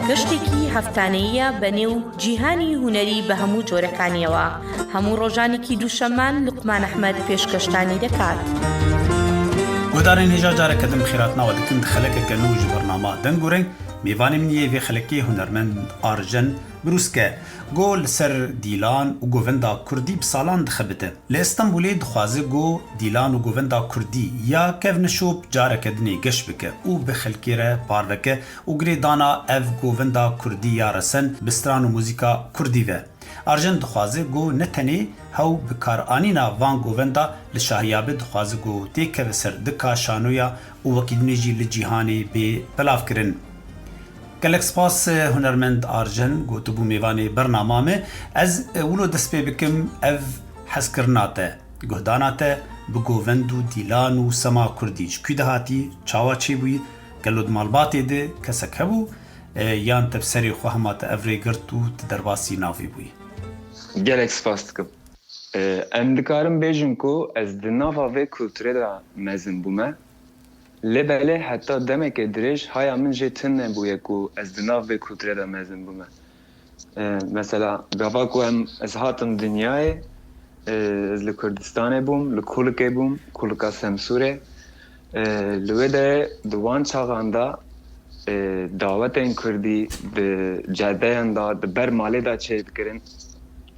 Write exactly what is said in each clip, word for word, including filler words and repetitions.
گەشتێکی هەفتانەییە بە نێو جیهانی هونەری بە هەموو جۆرەکانیەوە. هەموو ڕۆژانێکی دووشەممان لوقمان ئەحمەد پێشکەشتانی دەکات. Guhdarên hêja careke din bi xêr hatina we dikim di xelekeke nû ji bernama Deng û Reng. Mêvanê min yê vê xelekê hunermend Arjen Birûske. Go li ser dîlan û govenda kurdî bi salan dixebite. Li Stenbolê dixwaze go dîlan û govenda kurdî ya kevneşop careke dinê geş bike û bi xelkê re parve ke û girêdana ev govenda kurdî ya resen bi stran û muzîka kurdî ve. Arjen dixwaze go ne tenê hew bikaranîna van govenda li şahiya be, dixwaze go têkeve ser dika şanoya û wekî dinê jî li cîhanê bê belavkirin. Gelek spas, hunermend Arjen, ku tu bû mêvanê bernama me. Ez, e, wilo dest pê bikim, ev hezkirina te, guhdana te bi govend û dîlan û sema kurdî ji kû de hatî, çawa çêbûyî, gelo di malbatê de kesek hebû, e, yan te bi serê xwe hema te ev rê girt û tu derbasî navê bûyî? Gelek spas dikim. E, em dikarin bêjin ku ez di nava vê kulturê de mezin bûme. Lê belê heta demeke dirêj haya min jê tune bûye ku ez di nav vê kulturê de mezin bûme. E, mesela, gava ku em, ez hatim dinyayê, e, ez li Kurdistanê bûm, li Kulikê bûm, Kulika Semsûrê. E, li wê de di wan çaxan de, e, dawetên kurdî di cedeyan de, di ber malê de çêdikirin,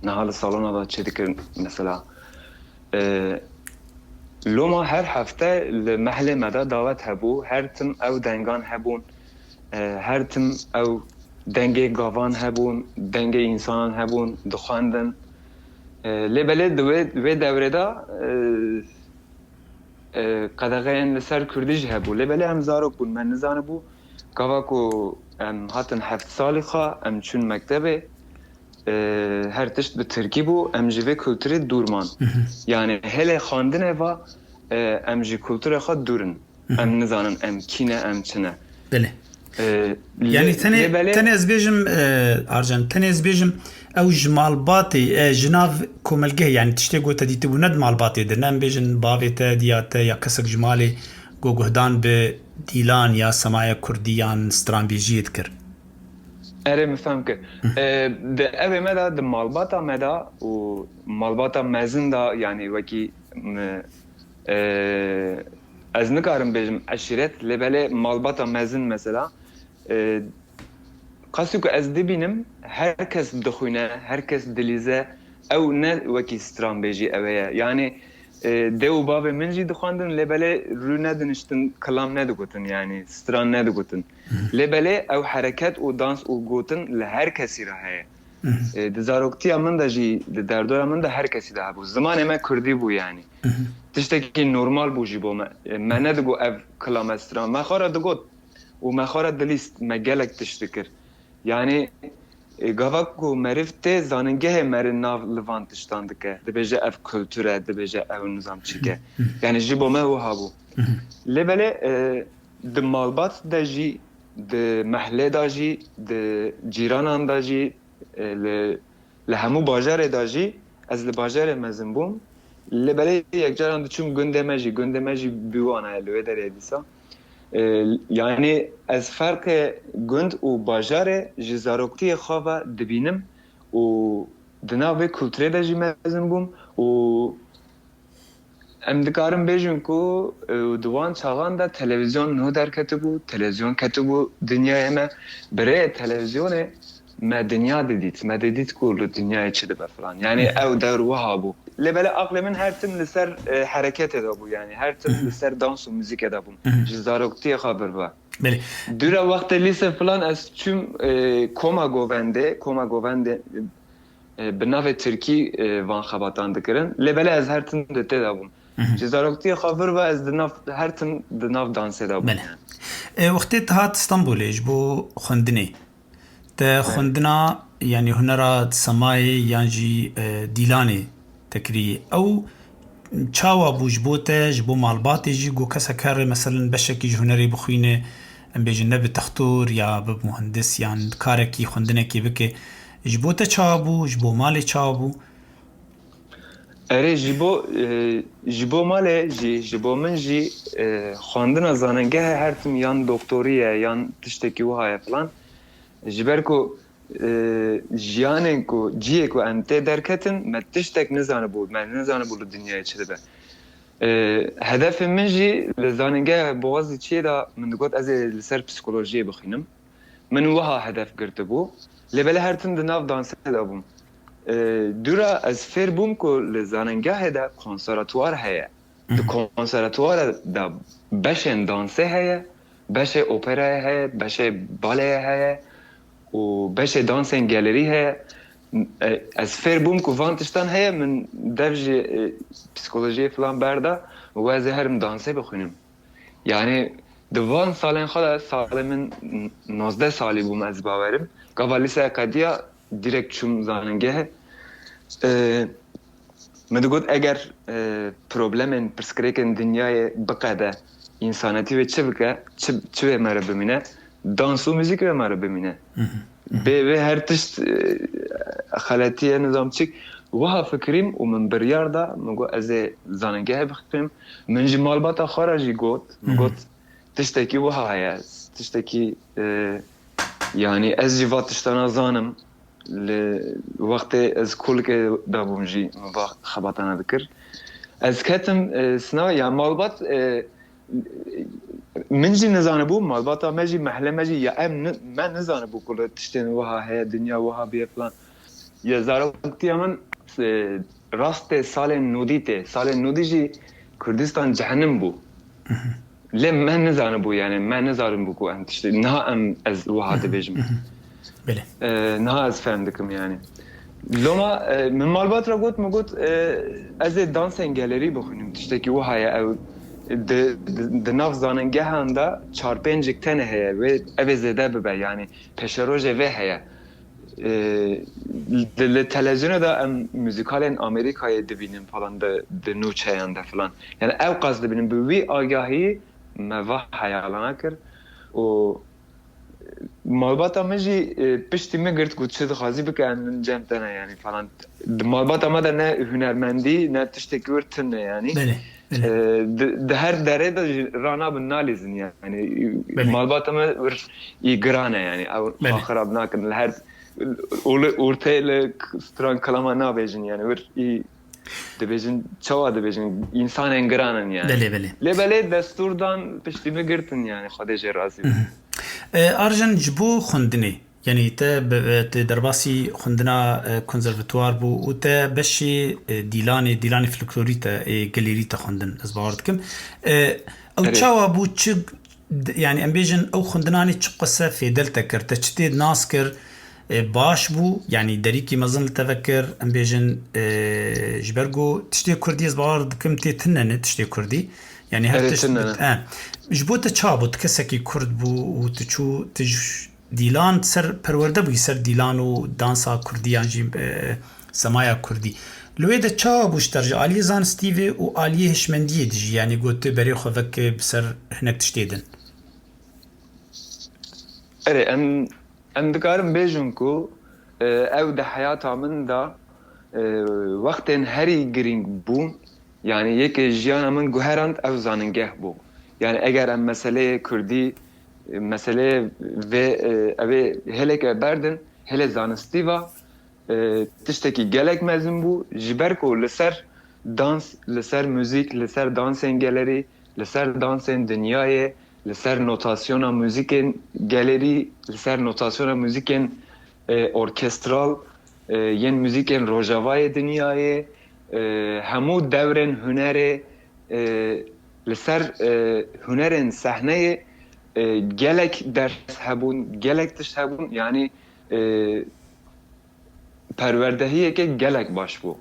niha li salona de çêdikirin, mesela. E, loma her hefte li mehlê me de dawet hebû, her tim ew dengan hebûn, e, her tim ew dengê gavan hebûn, dengê însanan hebûn, dixwendin. E, lê belê di wê, wê dewrê de, e, e, qedexeyên li ser kurdî jî hebû. Lê belê em zarok bûn, me nizanibû. Gava ku em hatin heft salî xwe, em çûn mektebê, e, her tişt bi tirkî bû, em ji vê kulturê dûr man. Yani hêlê xwendinê va, e, em ji kulturê xwe dûr in. Em nizanin em kî ne, em çi ne. Belê. E, Yani lê, tenê, lê belê tenê ez bêjim, e, Arjen, tenê ez bêjim, ew ji malbatê, e, ji nav komelgehê, yani tiştê ku te dîtibû ne di malbatê de, ne em bêjin bavê te, diya te ya kesek ji malê ku guhdan bi dîlan ya semaya kurdî yan stranbêjiyê dikir. Erê, min fehm kir. E, di evê me de, di malbata me de û malbata mezin de, yani wekî, m, e, ez nikarim bêjim eşîret, lê belê malbata mezin mesela, e, qasî ku ez dibînim, her kes dixwîne, her kes dilîze, ew ne wekî stranbêjî ew heye. Yani, e, dê û bavê min jî dixwendin, lê belê rû nediniştin, kilam nedigotin, yani stran nedigotin. Lê belê ew hereket û dans û gotin li her kesî re heye. E, di zaroktiya min de jî, di derdora min de her kesî de hebû. Zimanê me kurdî bû yani. Tiştekî normal bû ji bo me. E, me nedigot ev kilame stran. Me xwe re digot û me xwe re dilîst. Me gelek tişt dikir. Yani, e, gava ku meriv tê zanîngehê meriv nav li van tiştan dike. Dibêje ev kultur e, dibêje ew nizam çik e. Yani ji bo me wiha bû. Lê belê, e, di malbat de jî, di mehlê de jî, di cîranan de jî, e, li, li hemû bajarê de jî, ez li bajarê mezin bûm. Lê belê yekcaran diçûm gundê me jî, gundê me jî bi wana ye li wê derê dîsa. E, yani ez ferqê gund û bajarê ji zaroktiyê xwe ve dibînim û di nav vê kulturê de jî mezin bûm û em dikarin bêjin ku, e, di wan çaxan de televîzyon nû derketibû, televîzyon ketibû dinyayê me. Bi rêyê televîzyonê me dinya didît. Me didît ku li dinyayê çi dibe filan. Yani ew dewr wiha bû. Lê belê aqlê min her tim li ser, e, hereketê de bû yani. Her tim li ser dans û muzîkê de bûm. Ji zaroktiyê xwe vir ve. Belê. Dûra wextê lîse filan ez çûm, e, koma govendê, koma govendê, e, bi navê tirkî, e, van xebatan dikirin. Lê belê ez her tim di tê de bûm. Ji zaroktiyê xwe vir ve ez di nav, her tim di nav dansê de bûm. Belê. E, wextê tu hat Stenbolê ji bo xwendinê, te xwendina, yani hunera semayê yan jî, e, dîlanê te kirî. Ew çawa bû ji bo te, ji bo malbatê jî, ku kesek here, meselen, beşekî ji hunerê bixwîne, em bêjin, nebe textor ya bibe muhendis yan karekî, xwendinekê bike. Ji bo te çawa bû, ji bo malê çawa bû? Erê, ji bo, e, ji bo malê jî, ji bo min jî, e, xwendina zanîngehê her tim yan doktorî ye, yan tiştekî wiha ye filan. Ji ber ku, e, jiyanên ku, cihê ku em tê derketin, me tiştek nizanibû, me nizanibû li dinyayê çi dibe. E, hedefê min jî li zanîngeha Boğaziçi'yê de min digot ez ê li ser psîkolojiyê bixwînim. Min wiha hedef girtibû. Lê belê her tim di nav dansê de bûm. E, dûra ez fêr bûm ku li zanîngehê de konservatuar heye. Di konservatuara de beşên dansê heye, beşê operayê heye, beşê baleyê heye û beşê dansên gelerî heye. E, ez fêr bûm ku van tiştan heye, min dev ji, e, psîkolojiyê filan berda û ez ê herim dansê bixwînim. Yani di van salên xwe de, salê min nozdeh salî bûm ez bawerim. Gava lîseya qediya, direkt çûm zanîngehê. E, min digot eger, e, problemên, pirsgirêkên dinyayê biqede, însanetî wê çi bike, çi, çi wê me re bimîne, dans û muzîk wê me re bimîne. Bê wê her tişt, e, xeletiye, nizam çik. Wiha fikirîm û min biryar da, min got ez ê zanîngehê bixwînim. Min ji malbata xwe re jî got, min got tiştekî wiha heye, tiştekî, e, yani ez jî va tiştana zanim. Li wextê ez kolikê de bûm jî min va xebatana dikir. Ez ketim, e, sina, ya malbat, e, min jî nizanibû, malbata me jî, mehle me jî, ya em ni-, me nizanibû ku li tiştên wiha heye, dinya wiha bûye filan. Ya zaroktiya min, e, rastê salên nodî tê. Salên nodî jî Kurdistan cehennim bû. Lê me nizanibû, yani me nizanibû ku em tiştê, niha em ez wiha dibêjim. Belê. E, niha ez fehm dikim yani. Loma, e, min malbat re got, min got, e, ez ê dansên gelerî bixwînim, tiştekî wiha ye ew. Di, di, di nav zanîngehan de çar pêncik tenê heye, wê, ev ê zêde bibe, yani pêşerojê vê heye. E, li, li televizyonê de em muzîkalên Amerîkayê dibînin falan, di, di nûçeyan de falan. Yani ew qas dibînin, bi wî agahî me va heyalana kir û malbata min jî, e, piştî min girt ku çi dixwazî bike, em min cem te ne yani falan. Di malbata me de ne hunermendî, ne tiştekî wir tune yani. Belê, belê. E, di, di her derê de jî ranabin, nalîzin yani. Belê. Malbata me wir î giran e yani. Ew Belê. xwe xirab nakin. Li her ortê li stran kilama nabêjin yani. Wir î dibêjin, çawa dibêjin? Însanên giran in yani. Belê, belê. Lê belê destûr dan, piştî min girtin yani. Xwedê jê razî be. E, Arjen, ji bo xwendinê, yanî te bi, e, te derbasî xwendina, e, konservatuar bû û te beşê, e, dîlanê, dîlanê folklorî te, ê gelêrî te xwendin, ez bawer dikim. E, ew Erê. çawa bû, çi, d-, yanî em bêjin ew xwendinan çi qese fêdel te kir, te çi tê nas kir, e, baş bû, yanî derîkî mezin li te vekir, em bêjin, e, ji ber ku tiştê kurdî ez bawer dikim tê tune ne tiştê kurdî. Yanî her Erê, tişt tune ne. bit-, e. Ji bo te çawa bû, tu kesekî kurd bû û tu çû, tu ji dîlan ser perwerde bûyî, ser dîlan û dansa kurdî yan jî, e, semaya kurdî. Li wê de çawa bû ji te re ji aliyê zanistî ve û aliyê hişmendiyê de jî, yanî got tu berê xwe veke bi ser hinek tiştê din? Erê, em, em dikarin bêjin ku, e, ew di heyata min de, e, wextên herî girîng bûn, yanî yekê jiyana min guherand, ew zanîngeh bû. Yanî eger em meseleyê kurdî, e, meseleyê vê, e, ev ê hêleke berdin, hêlê zanistî va, e, tiştekî gelek mezin bû, ji ber ku li ser dans, li ser muzîk, li ser dansên gelerî, li ser dansên dinyayê, li ser notasyona muzîkên gelerî, li ser notasyona muzîkên, e, orkestral, e, yên muzîkên rojavayê dinyayê, e, hemû dewrên hunerê, e, li ser, e, hunerên sehneyê, e, gelek ders hebûn, gelek tişt hebûn, yanî, e, perwerdehiyeke gelek baş bû.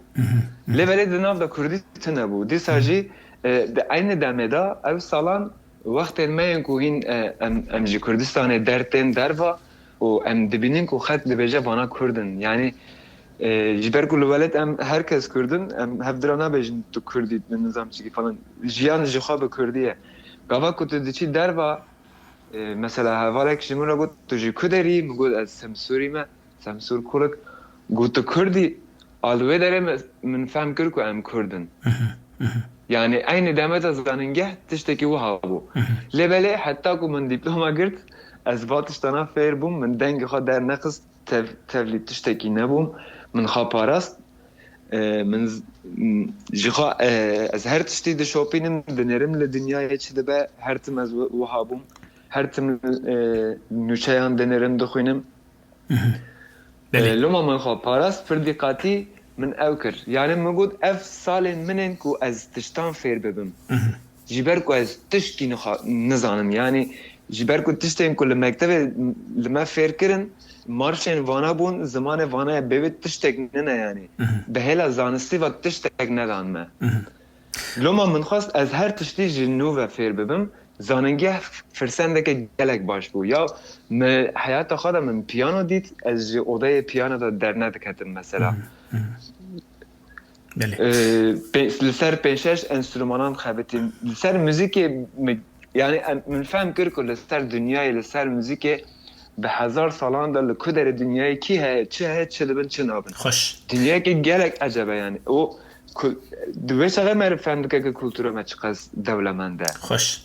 Lê belê di nav de kurdî tune bû. Dîsa jî, e, di eynî demê de ew salan wextên me yên ku hîn, e, em, em ji Kurdistanê dertên derva û em dibînin ku xelk dibêje vana kurd in. Yanî, e, ji ber ku li welêt em her kes kurd in, em hevdira nabêjin tu kurdî, tu nizam çikî falan. Jiyan ji xwe bi kurdî ye. Gava ku tu diçî derva, e, mesela hevalek ji min re got, tu ji ku derî? Min got, ez Semsûrî me. Semsûr Kulik, got, tu kurdî, a li wê derê me, min fehm kir ku em kurd in. Yanî eynî demê de zanîngeh tiştekî wiha bû. Lê belê heta ku min dîploma girt, Ez va tiştana fêr bûm, min dengê xwe dernexist, tev-, tevlî tiştekî nebûm, min xwe parast. E, min z-, m-, ji xwe, e, ez her tiştî dişopînim, dinêrim li dinyayê çi dibe, her tim ez wi-, wiha bûm. Her tim, e, nûçeyan dinêrim, dixwînim. Mhm. Belê. E, loma min xwe parast, pir dîqatî min ew kir. Yani min got, ev salên min ên ku ez tiştan fêr bibim. Mhm. Ji ber ku ez tişkî nixa-, nizanim. Yani ji ber ku tiştên ku li mektebê li me fêr kirin, marşên vana bûn, zimanê vana ye, bê wê tiştek nine yani. Mhm. Bi hêla zanistî ve tiştek nedan me. Mhm. Loma min xwest ez her tiştî ji nû ve fêr bibim. Zanîngeh firsendeke gelek baş bû. Ya min heyata xwe de min piyano dît, ez ji odeyê piyano de dernediketim mesela. Mhm, mhm. Belê. Ee, pe-, li ser pênc şeş enstrümanan xebitîm. Li ser muzîkê mi, yani em, min fehm kir ku li ser dinyayê, li ser muzîkê bi hezar salan de li ku derê dinyayê kî heye, çi heye, çi dibin, çi nabin. Xweş. Dinyayeke gelek eceb e yani. O kul-, di wê çaxê me fehm dike ku kultura me çiqas dewlemend e. Xweş.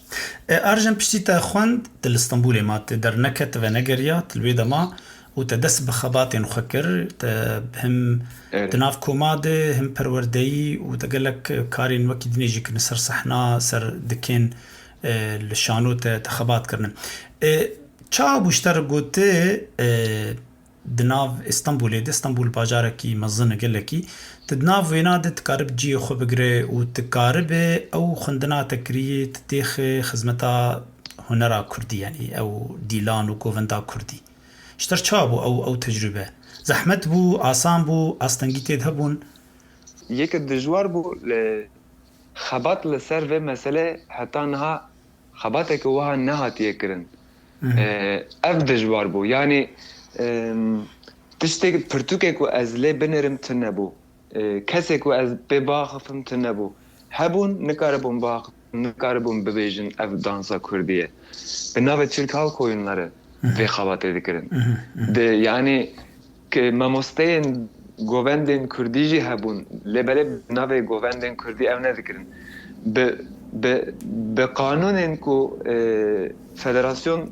E, Arjen, piştî te xwend, tu li Stenbolê ma, tu derneket, venegeriya, tu li wê de ma û te dest bi xebatên xwe kir, te him Evet. di nav koma de, him perwerdeyî û te gelek karên wekî dinê jî kirin ser sehna, ser dikên, e, li şano te, te xebat kirine. E, çawa bû ji te re gote, e, di nav Stenbolê de, Stenbol bajarekî mezin e gelekî, tu di nav wêna de dikarib cihê xwe bigire û dikaribe ew xwendina te kirî, tu têxe xizmeta hunera kurdî, yanî ew dîlan û govenda kurdî. Ji te re çawa bû ew, ew tecrûbe? Zehmet bû, asan bû, astengî tê de hebûn? Yek dijwar bû, li xebat li ser vê mesele heta niha xebateke wiha nehatiye kirin. Mhm. Ee, ev dijwar bû. Yani, em, tiştek, pirtûkê ku ez lê binêrim tune bû. Ee, kesê ku ez pê biaxifim tune bû. Hebûn, nikaribûn biaxifin, nikaribûn bibêjin ev dansa kurdî ye. Bi navê Türk Halk Oyunları Mhm. vê xebatê dikirin. Mhm, mhm. Di, yani, ke mamosteyên govendên kurdî jî hebûn, lê belê bi navê govendên kurdî ew nedikirin. Bi, bi, bi qanûnên ku, e, federasyon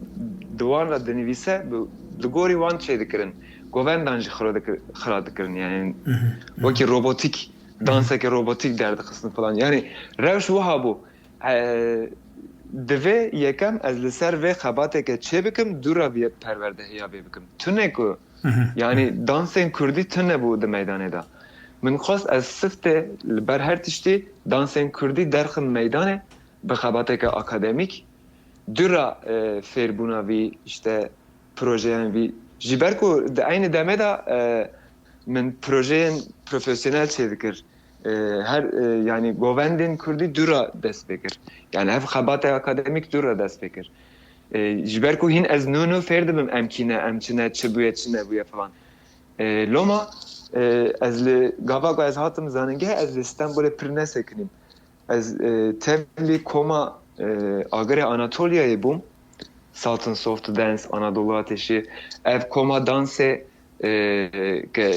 di wan re dinivîse, bi, li gorî wan çêdikirin. Govendan jî xira dikir-, xira dikirin, yani Mhm, mhm. wekî robotîk, Mhm. danseke robotîk derdixistin falan. Yani rewş wiha bû. E, divê yekem ez li ser vê xebateke çê bikim, dû re vê perwerdehiya vê bikim. Tune ku, Mhm, yani mhm. dansên kurdî tune bû di meydanê de. Min xwest ez siftê li ber her tiştî dansên kurdî derxim meydanê bi xebateke akademîk. Dû re, e, fêrbûna vî, işte, projeyan vî. Ji ber ku di eynî demê de, e, min projeyên profesyonel çêdikir. E, her, e, yani govendên kurdî dû re dest pê kir. Yani ev xebata akademîk dû re dest pê kir. E, ji ber ku hîn ez nû nû fêr dibim em kî ne, em çi ne, çi bûye, çi nebûye falan. E, loma, e, ez li gava ku ez hatim zanîngeh, ez li Stenbolê pir nesekinîm. Ez, e, tevlî koma, e, Agirê Anatolia'yê bûm. Southern Soft Dance, Anadolu Ateşi. Ev koma dansê, e, ke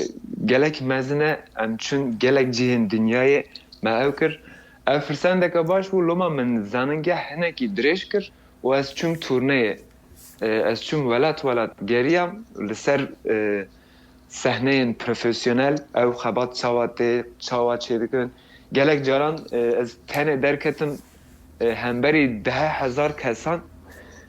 gelek mezin e, em çûn gelek cihên dinyayê me ew kir. Ev firsendeke baş bû, loma min zanîngeh hinekî dirêj kir û ez çûm turneyê. E, ez çûm welat welat geriyam li ser, e, sehneyên profesyonel, ew xebat çawa tê, çawa çêdikin. Gelek caran, e, ez tenê derketim, e, hemberî deh hezar kesan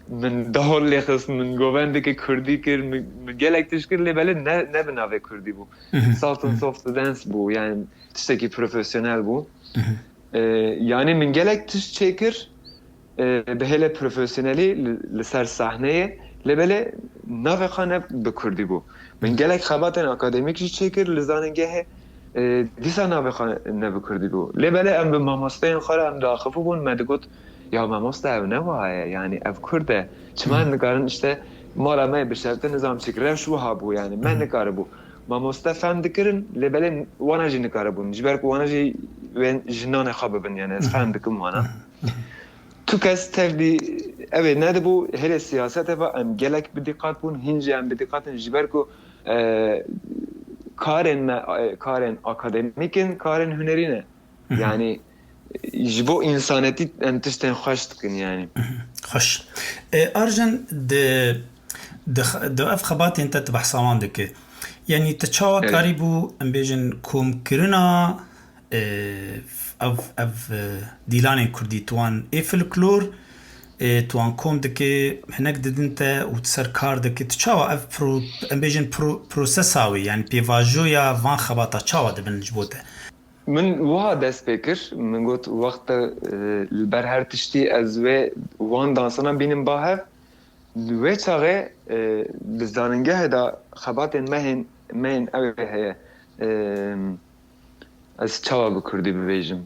min dahol lê xist, min govendeke kurdî kir, min, min gelek tişt kir, lê belê ne, ne bi navê kurdî bû. Mhm, Southern mhm. Soft Dance bû, yani tiştekî profesyonel bû. Mhm. E, yani min gelek tişt çêkir, e, bi hêlê profesyonelî li, li ser sahneyê, lê belê navê xwe ne bi kurdî bû. Min gelek xebatên akademîk jî çêkir li zanîngehê, e, dîsa navê xwe ne bi kurdî bû. Lê belê em bi mamosteyên xwe re em diaxifibûn, me digot, ya mamoste ew ne wiha ye, yani ev kurd e. Çima em nikarin işte mala me bişevtin, nizam çik rewş wiha bû, yani me nikaribû. Mamoste fehm dikirin, lê belê wana jî nikaribûn. Ji ber ku wana jî wên ji nanê xwe bibin, yani ez fehm dikim wana. Tu kes tevlî ew ê nedibû, hêlê siyasetê ve em gelek bi dîqat bûn, hîn jî em bi dîqat in, ji ber ku, e, karên me, e, karên akademîk in, karên hunerî ne. Mhm. Yani ji bo însanetî em tiştên xweş dikin yani. Mhm. Xweş. E, Arjen, di Di x-, di ev xebatên te tu behsa wan dike. Yanî tu çawa Evet. karîbû, em bêjin, komkirina, e, ev, ev, e, dîlanên kurdî, tu wan ê folklor, e, tu wan kom dike, hinek didin te û tu ser kar dike. Tu çawa ev pro-, em bêjin pro-, prosesa wê, yanî pêvajoya van xebata çawa dibin ji bo te? Min wiha dest pê kir, min got, wexta, e, li ber her tiştî ez wê wan dansana bînim ba hev. Wê çaxê, e, di zanîngehê de xebatên me hên, me hên ew ê heye. E, ez çawa bi kurdî bibêjim?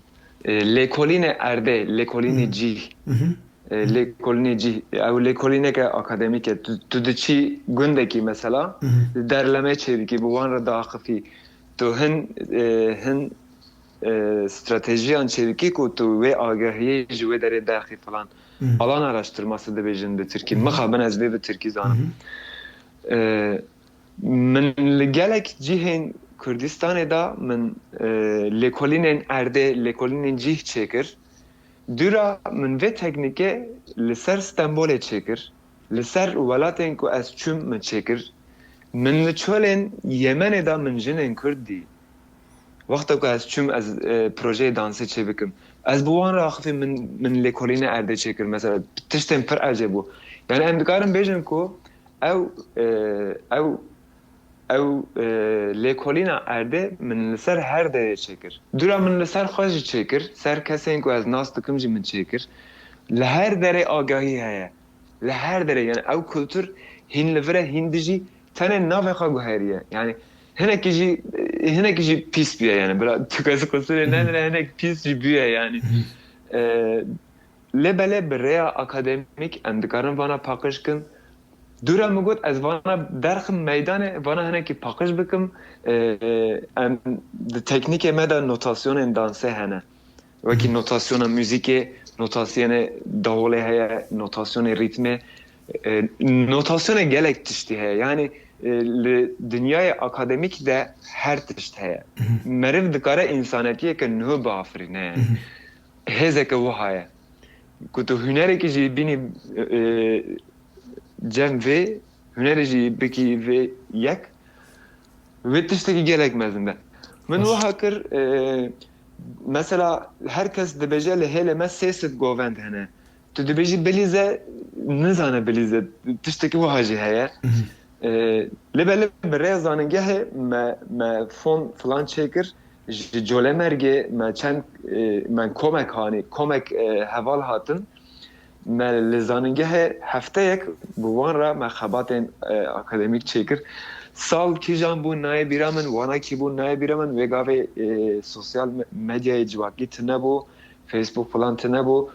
E, lêkolînê erdê, lêkolînê Hı. cîh. Mhm. E, lêkolînê cîh, ew lêkolîneke akademîk e. Tu, tu diçî gundekî mesela, Mhm. di derlemê çêdikî, bi wan re diaxifî. Tu hin, e, hin, e, stratejiyan çêdikî ku tu wê agahiyê ji wê derê derxî filan. Mhm. Alan araştırması dibêjin bi tirkî. Mhm. Mixabin ez vê bi tirkî zanim. Mhm. E, min li gelek cihên Kurdistanê de min, e, lêkolînên erdê, lêkolînên cîh çêkir. Dûra min vê teknîkê li ser Stenbolê çêkir. Li ser welatên ku ez çûm min çêkir. Min li çolên Yemenê de min jinên Kurd dî. Wexta ku ez çûm ez, e, projeyê dansê çê bikim. Ez bi wan re axifî min, min lêkolînê erdê çêkir. Mesela tiştên pir ecêb bû. Yani em dikarin bêjin ku ew, e, ew, ew, e, lêkolîna erdê min li ser her derê çêkir. Dûra min li ser xwe jî çêkir, ser kesên ku ez nas dikim jî min çêkir. Li her derê agahî heye. Li her derê, yani ew kultur hîn li vir e, hîn dijî, tenê navê xwe guheriye. Yani hinekî jî, hinekî jî pîs bûye yani. Bila tu kes qusûrê Hı hı. nedire, hinek pîs jî bûye yani. Hı hı. E, lê belê bi rêya akademîk em dikarin vana paqij kin. Dûra min got, ez vana derxim meydanê, vana hinekî paqij bikim. E, em di teknîkê me de notasyonên dansê hene. Wekî Hı. notasyona muzîkê, notasyonê dawolê heye, notasyonê rîtmê, e, notasyonê gelek tiştî heye. Yani, e, li dinyayê akademîk de her tişt heye. Hı hı. Meriv dikare însanetiyeke nû biafirîne yani. Hı hı. Hêzeke wiha ye. Ku tu hunerekî jî bînî, e, cem vê, hunerê jî bikî vê yek, vê tiştekî gelek mezin be. Min Baş. wiha kir, e, mesela her kes dibêje li hêlê me sê sed govend hene. Tu dibêjî bilîze, nizane bilîze. Tiştekî wiha jî heye. Mhm. E, lê belê bi rêya zanîngehê me, me fon filan çêkir. Ji Colemêrgê me çend, e, me komek hanî, komek, e, heval hatin. Me li zanîngehê hefteyek bi wan re me xebatên, e, akademîk çêkir. Sal kîjan bû nayê bîra min, wana kî bû nayê bîra min, vê gavê, e, sosyal me-, medyayê civakî tune bû, Facebook filan tune bû.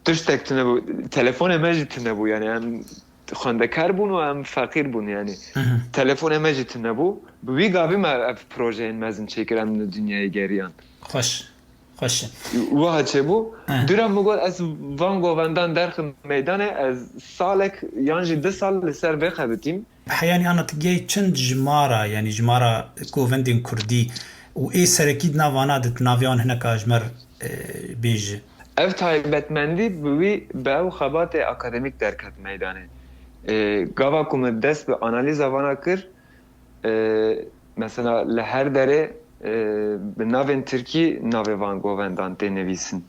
Tiştek tune bû. Telefonê me jî tune bû. Yani em xwendekar bûn û em feqîr bûn yani. Hı hı. Telefonê me jî tune bû. Bi wî gavî me ev projeyên mezin çêkir, em li dinyayê geriyan. Xweş. Xweş e. Wiha çêbû. Hı. Dûra min got, ez van govendan derxim meydanê, ez salek yan jî du sal li ser vê xebitîm. Heyanî ana tu gihî çend jimara, yanî jimara govendên kurdî û ê serekî di nav ana de, tu navê wan hineka ji me re, e, bêje. Ev taybetmendî bi wî, bi ew xebatê akademîk derket meydanê. E, gava ku min dest bi analîza vana kir, e, mesela li her derê, e, bi navên tirkî navê van govendaan tê nivîsin.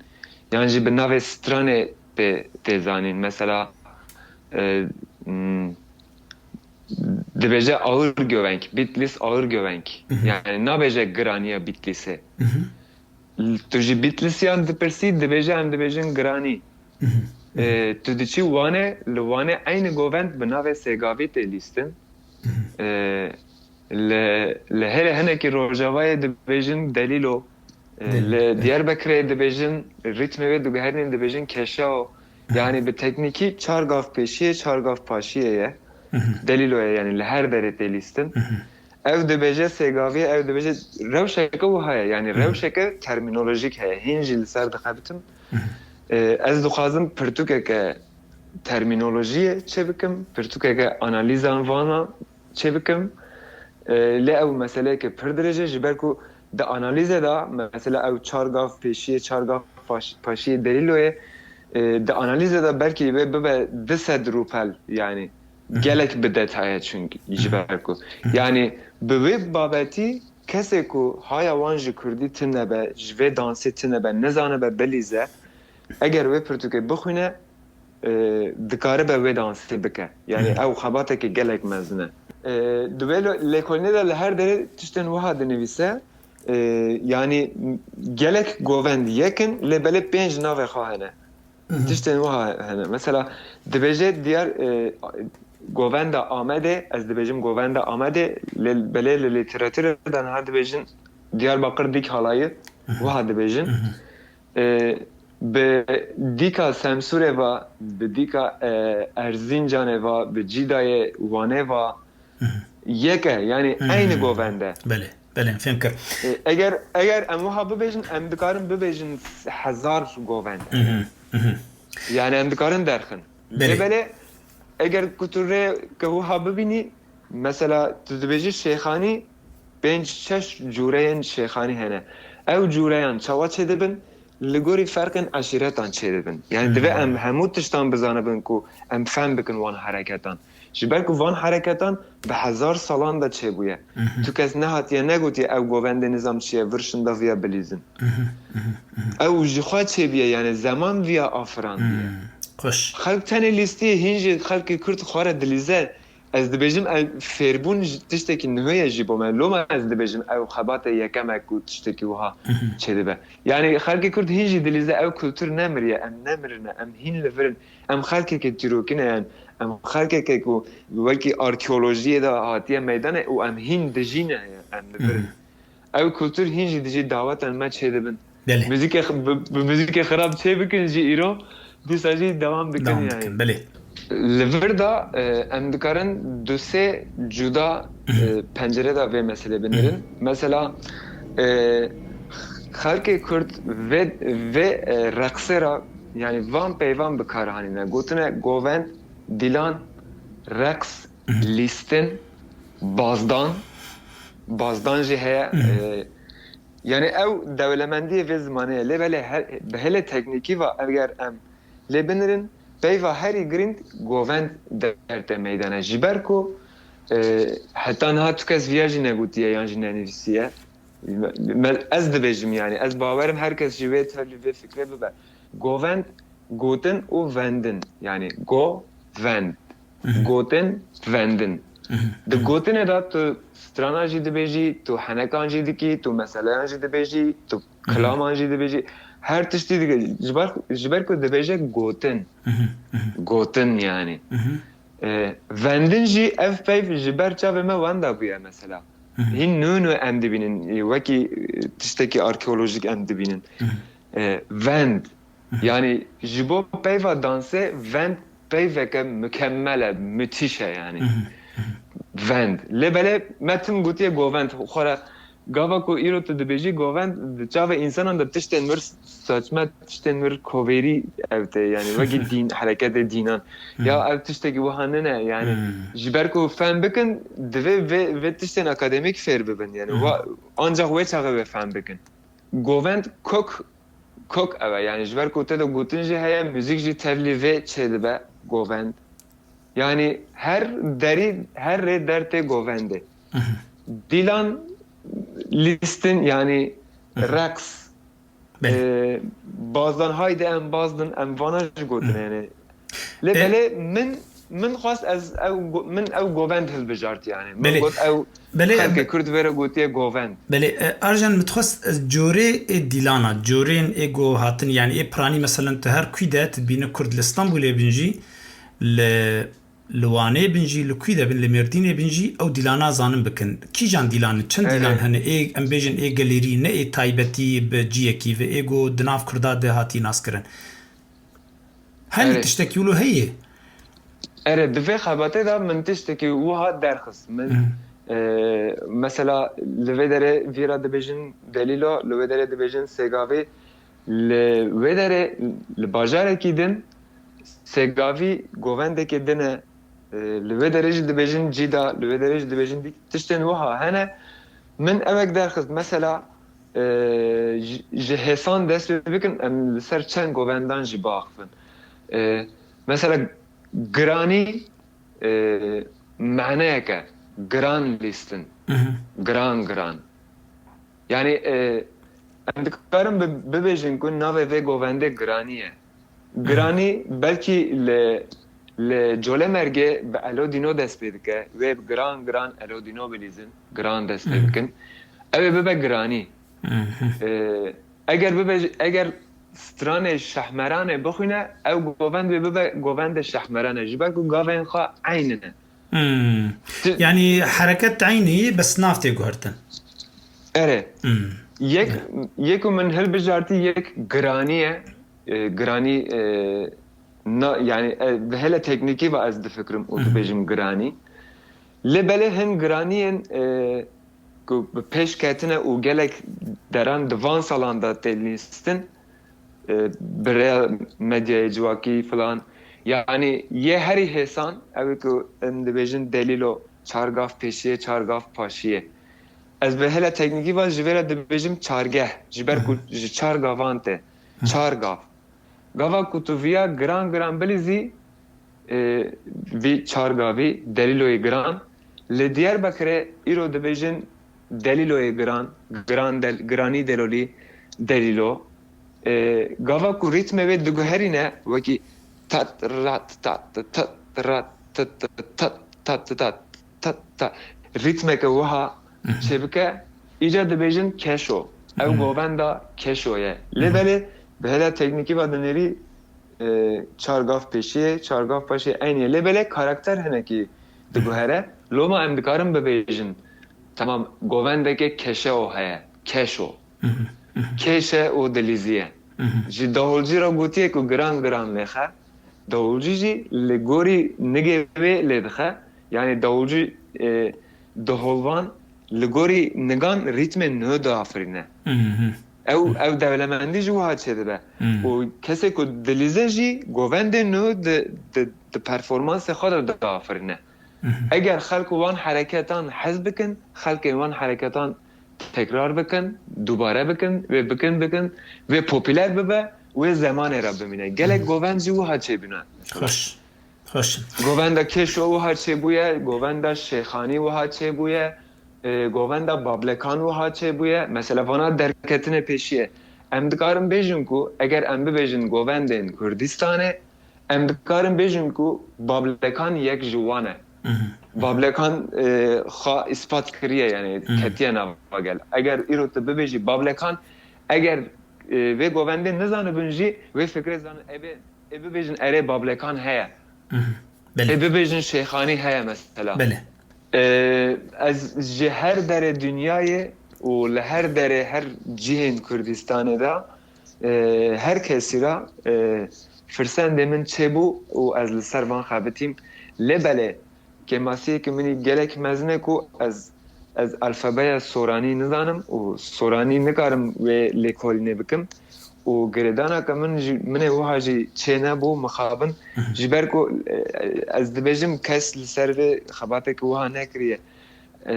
Yan jî bi navê stranê tê, tê zanîn. Mesela, e, hmm, dibêje Ağır Gövenk, Bitlis Ağır Gövenk. Mhm. Yani nabêje Giraniya Bitlîsê. Mhm. Tu ji Bitlisiyan dipirsî, dibêje, em dibêjin Giranî. Mhm. E, tu diçî Wanê, li Wanê eynî govend bi navê Sêgavî tê lîstin. Mhm. E, li, li hêlê hinekî Rojavayê dibêjin Delîlo. E, Delîlo, li evet. Diyarbekirê dibêjin, rîtmê wê diguherînin, dibêjin Keşao. Mhm. Yani bi teknîkî çar gav pêşiyê, çar gav paşiyê ye. Mhm. Delîlo ye, yani li her derê tê lîstin. Mhm. Ew dibêje Sêgavî, ew dibêje, rewşeke wiha ye, yani Mhm. rewşeke termînolojîk heye. Hîn jî li ser dixebitim. Mhm. E, ez dixwazim pirtûkeke termînolojiyê çêbikim, pirtûkeke analîzan vana çêbikim. E, lê ew meseleyeke pir dirêj e, ji ber ku di analîzê de, mesela ew çar gav pêşiyê, çar gav paş-, paşiyê Delîloyê, e, di analîzê de belkî wê bibe du sed rûpel, yani. gelek bi detay e çünkü ji ber ku. Yani bi wê babetî kesê ku haya wan ji kurdî tune be, ji vê dansê tune be, nezane be bilîze, eger wê pirtûkê bixwîne, e, dikaribe wê dansê bike. Yani ew xebateke gelek mezin e. E, di wê lo-, lêkolînê de li her derê tiştên wiha dinivîse, e, yani gelek govend yekin, lê belê pênc navê xwe hene. Tiştên wiha hene. Mesela dibêje diyar, e, govenda Amedê, ez dibêjim govenda Amedê, lê belê li lîteratûrê de niha dibêjin Diyarbakir Dîk Halayî, wiha dibêjin. E, bi dîka Semsûrê va, bi dîka, e, Erzincanê va, bi Cîdayê Wanê va, yek e, yani eynî govend e. Belê, belê, fêm kir. E, eger, eger em wiha bibêjin, em dikarin bibêjin hezar govend. Yani em dikarin derxin. Belê. Lê belê, eger ku tu rê ke wiha bibînî, mesela tu dibêjî Şêxanî, pênc şeş cûreyên Şêxanî hene. Ew cûreyan çawa çêdibin? Li gorî ferqên eşîretan çêdibin. Yani divê em hemû tiştan bizanibin ku em fem bikin wan hereketan. Ji ber ku van hereketan bi hezar salan de çêbûye. Tu kes nehatiye negotiye ew govendê nizam çi ye, vir şindaviya bilîzin. Ew ji xwe çêbûye, yani zeman viya afirandiye. Xweş. Xelk tenê lîstiyê hîn jî xelkê Kurd xwe re dilîze. Ez dibêjim ev fêrbûn ji tiştekî nuhê ye jî bo me. Loma ez dibêjim ew xebatê yekem e ku tiştekî wiha çêdibe. Yani xelkê Kurd hîn jî dilîze ew kultur nemiriye. Em nemirine, em hîn li vir in. Em xelkeke dîrokî ne, yani em xelkeke ku wekî arkeolojiyê de hatiye meydane û em hîn dijî ne, em li vir in. Ew kultur hîn jî dijî dawetên me çêdibin. Belê. Muzîkê x-, bi, bi muzîkê xirab çê bikin jî îro, dîsa jî dewam dikin Dewam yani. Dikin, belê. Li vir de, e, em dikarin du sê cuda, e, pencere de vê meselê binirin. Mesela, e, xelkê Kurd vê, vê, e, reqsê re, yani van peyvan bi kar hanîne. Gotine govend, dîlan, reqs, lîstin, bazdan, bazdan jî heye. E, yani ew dewlemendiyê vê zimanê ye. Lê belê her, bi hêlê teknîkî ve eger em lê binirin, peyva herî girîng govend derte meydane. Ji ber ku, e, heta niha tu kes viya jî negotiye yan jî nenivîsiye. Me-, me-, ez dibêjim yani, ez bawerim her kes jî wê tevlî vê fikrê bibe. Govend, gotin û vendin. Yani go, vend. Gotin, vendin. Di gotinê de tu strana jî dibêjî, tu henekan jî dikî, tu meseleyan jî dibêjî, tu kilaman jî dibêjî. Her tiştî dike. Ji ber, ji ber ku dibêje gotin. Gotin yani. E, vendin jî ev peyv ji ber çavê me wenda bûye mesela. Hîn nû nû em dibînin, e, wekî, e, tiştekî arkeolojîk em dibînin. E, vend. Yani ji bo peyva dansê vend peyveke mükemmel e, müthiş e yani. Vend. Lê belê me tim gotiye govend. Xwe re gava ku îro tu dibêjî govend, di çavê însanan de tiştên wir saçme, tiştên wir kovêrî ev tê yani. Wekî dîn, hereketê dînan. Ya ev tiştekî wiha nine yani. Ji ber ku fem bikin, divê vê, vê tiştên akademîk fêr bibin yani. Wa, ancak wê çaxê wê fem bikin. Govend kok, kok ev e. Yani ji ber ku te de gotin jî heye, muzîk jî tevlî vê çêdibe govend. Yani her derî, her rê der tê govendê. Dîlan, lîstin yani reqs, Belê. E, bazdan haydi em bazdin, em vana jî gotin yani. Lê E, belê min, min xwest ez ew go-, min ew govend hilbijart yani. Min Belê. got ew Belê, xelkê be- Kurd vê re gotiye govend. Belê, e, Arjen, min dixwest ez corê ê dîlana, corên ê go hatin, yani ê piranî, meselen tu her kû de tu dibîne Kurd li Stenbolê bin jî, li, li Wanê bin jî, li kû de bin, li Mêrdînê bin jî, ew dîlana zanin bikin. Kîjan dîlan in, çend Erê. dîlan hene, ê, em bêjin ê gelêrî, ne ê taybetî bi ciyekî ve, ê go di nav Kurda de hatî naskirin. Hene Erê. tiştekî wilo heye? Erê, di vê xebatê de min tiştekî wiha derxist. Min, Hı. e, mesela li vê derê vîra dibêjin Delîlo, li wê derê dibêjin Sêgavê, li wê derê, li bajarekî din Sêgavî govendekê din e, e, li wê derê jî dibêjin Cîda, li wê derê jî dibêjin dîk. Tiştên wiha hene. Min evek derxist. Mesela, e, ji, ji hêsan dest pê bikin, em li ser çend govendan jî biaxivin. E, mesela, giranî, e, maneyeke giran lîstin. Giran giran. Yani e, em dikarin bi- bibêjin ku navê vê govendê giranî ye. Giranî belkî li, li Colemêrgê bi Elodîno dest pê dike. Wê bi giran giran Elodîno bilîzin. Giran dest pê bikin. Ew ê bibe giranî. E, eger bibe, eger stranê Şehmeranê bixwîne, ew govend wê bibe govendê Şehmeranê. Ji ber ku gavên xwe eynî ne. Hmm. Ti- Yani hereket eynî bes nav tê guhertin. Erê. Hmm. Yek, yek û min hilbijartî yek giranî ye. E, giranî, e, na, yani e, bi hele teknîkî ve ez difikirim û dibêjim giranî. Lê belê hin giraniyên e, ku bi pêş ketine û gelek deran di van salan de tê lîstin, e, bi rêya medyayê civakî filan. Yani yê herî hêsan ew ê ku em dibêjin delîlo çar gav pêşiyê, çar gav paşiyê. Ez bi hele teknîkî ve ji vê re dibêjim çargeh. Ji ber ku ji çar gavan tê. Çar gav. Gava ku tu viya giran giran bilîzî, e, vî çar gavî delîloyê giran. Li Diyarbekirê îro dibêjin delîloyê giran, giran del, giranî delolî, delîlo. E, gava ku rîtmê wê diguherîne, wekî tat, rat, tat, tat, rat, tat, tat, tat, tat, tat, tat, tat, rîtmeke wiha çêbike, îca dibêjin keşo. Ew govenda keşo ye. Lê belê bi hela teknîkî ve dinêrî, e, çar gav pêşiyê, çar gav paşê eynî ye. Lê belê karakter hinekî diguhere. Loma em dikarin bibêjin, temam, govendeke keşeo heye. Keşo. Kêşe û dilîzî ye. Ji dahulcî re gotiye ku giran giran lêxe. Dahulcî jî li gorî nigê wê lê dixe. Yani dahulcî, e, daholvan li gorî nigan rîtmên nû diafirîne. Ew, ew dewlemendî ji wiha çêdibe. Û kesê ku dilîze jî govendên nû di, di, di performansê xwe de diafirîne. Eger xelk wan hereketan hez bikin, xelkên wan hereketan tekrar bikin, dubare bikin, wê bikin bikin, wê popüler bibe, wê zemanê re bimîne. Gelek govend jî wiha çêbûne. Xweş. Xweş. Govenda Kêşo wiha çêbûye, govenda Şêxanî wiha çêbûye, e, govenda Bablekan wiha çêbûye. Mesela vana derketine pêşiye. Em dikarin bêjin ku eger em bibêjin govendên Kurdistanê, em dikarin bêjin ku Bablekan yek ji wan e. Bablekan, e, xwe îspat kiriye, yani ketiye nava gel. Eger îro tu bibêjî Bablekan, eger, e, vê govendê nizanibin jî, wê fikrê zanin, ebe, ê bibêjin erê Bablekan heye. Belê. Ê bibêjin Şêxanî heye mesela. Belê. E, ez ji her derê dinyayê û li her derê her cihên Kurdistanê de, e, her kesî re, e, firsendê min çêbû û ez li ser van xebitîm. Lê belê, kêmasiyeke min î gelek mezin e ku ez, ez alfabeya soranî nizanim û soranî nikarim wê lêkolînê bikim. Û girêdaneke min jî, min ê wiha jî çê nebû mixabin. Ji ber ku, e, ez dibêjim kes li ser vê xebateke wiha nekiriye. E,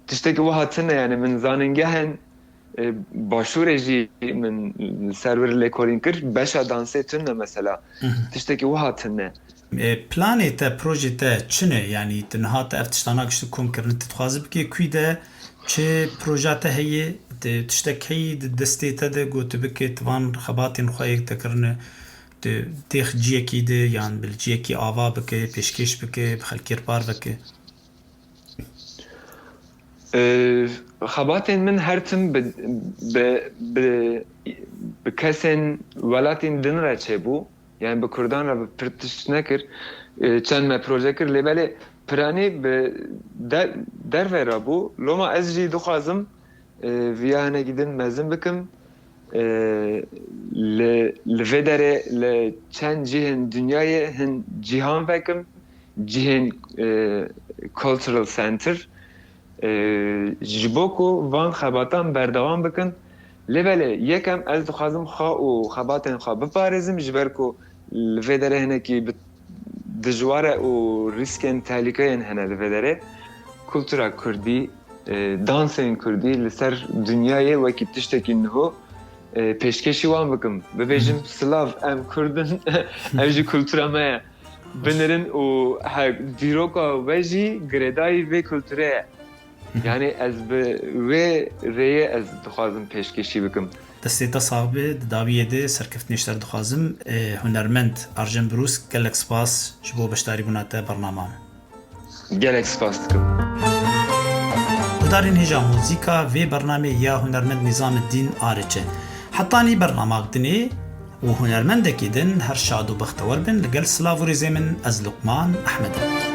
tiştekî wiha tune, yani min zanîngehên, e, başûrê jî min li ser wir lêkolîn kir. Beşa dansê tune mesela. Tiştekî wiha tune. E, planê te, projê te çi ne? Yani tu niha te ev tiştana gişt kom kirin, tu dixwazî bikê kwî de, çi proja te heye, tu tiştek heyî di destê te de, got tu bikê, tu van xebatên xwe yek te kirine, tu têx ciyekî de yan bi ciyekî ava bike, pêşkêş bike, bi xelkê re parve ke? Ee, xebatên min her tim bi, bi, bi, bi kesên welatên din re çêbû. Yani bi Kurdan re bi pir tişt nekir. Ee, çend me proje kir, lê belê piranî bi der, derve re bû. Loma ez jî dixwazim, e, viya hinekî din mezin bikim. E, li, li vê derê li çend cihên dinyayê hin cîhan vekim, cihên, e, cultural center, e, ji bo ku van xebatan berdewam bikin. Lê belê, yekem ez dixwazim xwe û xebatên xwe biparêzim, ji ber ku li vê derê hinekî bi dijwar e û rîskên tehlîkeyên hene li vê derê. Kultura kurdî, e, dansên kurdî li ser dinyayê wekî tiştekî niho, e, pêşkêşî wan bikim. Bibêjim, silav, em kurd in, ev jî kultura me ye. Binirin û he, dîroka we jî girêdayî vê kulturê ye. Yani ez bi wê rêyê ez dixwazim pêşkêşî bikim. Destê te sax be, di dawiyê de serkeftinê ji te re dixwazim. E, hunermend Arjen Brûs, gelek spas ji bo beşdarîbûna te bernama min. Gelek spas dikim. Guhdarên hêja muzîka vê bernamê ya hunermend Nîzameddîn Ariç e. Hetanî bernamak dinê û hunermendekî din her şad û bextewar bin, li gel silav û rêzê min ez Luqman Ehmed im.